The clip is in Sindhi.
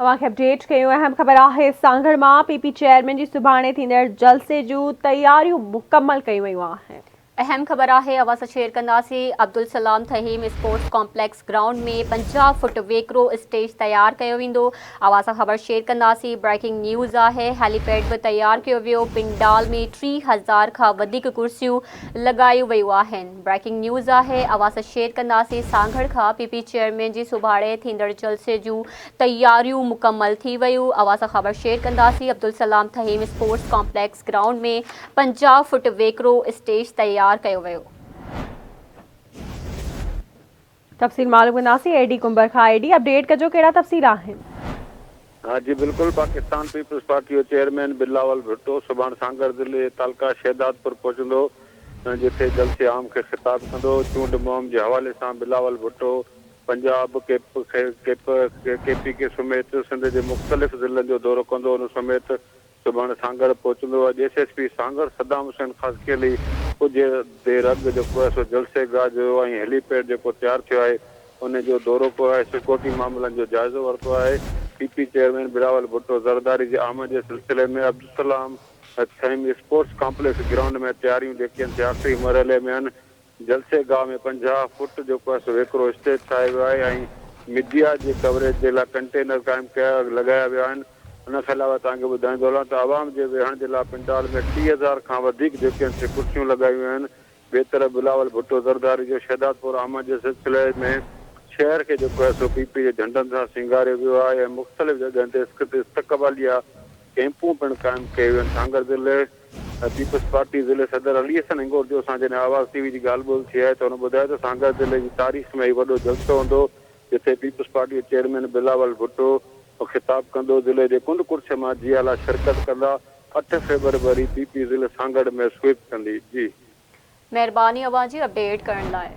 اوهان کي اپڊيٽ ڪيون اهم خبر آهي سانگهڙ مان پي پي چيئرمين جي سڀاڻي ٿيندڙ جلسي جون تياريون مڪمل ڪيون ويون آهن. اهم خبر آهي اوهان سان شيئر ڪنداسين Abdul Salam Thaheem sports complex ground ۾ 50 foot ويڪرو اسٽيج تيار ڪيو ويندو اوهان سان خبر شيئر ڪنداسين بريڪنگ نيوز آهي هيلي پيڊ به تيار ڪيو ويو پنڊال ۾ 3000 کان وڌيڪ ڪرسيون لڳايون ويون آهن. بريڪنگ نيوز آهي اوهان سان شيئر ڪنداسين سانگهڙ کان پي پي چيئرمين جي سڀاڻي ٿيندڙ جلسي جون تياريون مڪمل ٿي ويون اوهان سان خبر شيئر ڪنداسين Abdul Salam Thaheem sports complex ground ۾ 50 foot ويڪرو اسٽيج تيار ڪيو ويو. تفصيل معلوم ڪنداسين اي ڊي ڪنڀر کان اي ڊي اپڊيٽ ڪجو ڪهڙا تفصيل آهن. ها جي بلڪل پاڪستان پيپلز پارٽي جو چيئرمين بلاول ڀٽو سڀاڻ سانگهڙ ضلعي جي تعلقه شهدادپور پهچندو جتي جلسي عام کي خطاب ڪندو چونڊ مهم جي حوالي سان بلاول ڀٽو پنجاب، ڪي پي ڪي سميت سنڌ جي مختلف ضلعن جو دورو ڪندو ان سميت سڀاڻ سانگهڙ پهچندو. اڄ S S P Sanghar Saddam Hussain Khaskheli ڪجهه دير اڳ جيڪو آهي سو جلسي گاهه جو ۽ هيلي پيڊ جيڪو تيار ٿيو آهي ان جو دورو ڪيو آهي سيڪيورٽي معاملن جو جائزو ورتو آهي. P P chairman Bilawal Bhutto Zardari جي آمد جي سلسلي ۾ Abdul Salam Thaheem sports complex ground ۾ تياريون جيڪي آهن سي آخري مرحلي ۾ آهن. جلسي گاهه ۾ 50 فوٽ جو پس ويڪرو اسٽيج ٺاهيو ويو آهي ۽ ميڊيا جي ڪوريج جي لاء ڪنٽينر قائم ڪيا لڳايا ويا آهن. ان کان علاوه توهان کي ٻڌائيندو هلان ته عوام جي ويهڻ جي لاء پنڊال ۾ 3000 کان وڌيڪ جيڪي آهن سي ڪرسيون لڳايون ويون آهن. ٻئي طرف بلاول ڀٽو زرداري جو شهدادپور آمد جي سلسلي ۾ شهر کي جيڪو آهي سو پي پي جي جهنڊن سان سينگاريو ويو آهي ۽ مختلف جڳهين تي استقباليه ڪئمپون پڻ قائم ڪيون ويون آهن. سانگهڙ ضلعي پيپلز پارٽي ضلعي صدر علي حسن هنگورجو سان جڏهن آواز ٽي وي جي ڳالهه ٻولهه ٿي آهي ته هن ٻڌايو ته سانگهڙ ضلعي جي تاريخ ۾ هي وڏو جلسو هوندو جتي پيپلز پارٽي جو چيئرمين بلاول ڀٽو خطاب ڪندو ضلعي جي ڪنڊ ڪڙڇ مان جيالا شرڪت ڪندا اٺ فيبروري پي پي ضلعي سانگهڙ ۾ سوئيپ ڪندي جي. مهرباني اوهان جي اپڊيٽ ڪرڻ لاء.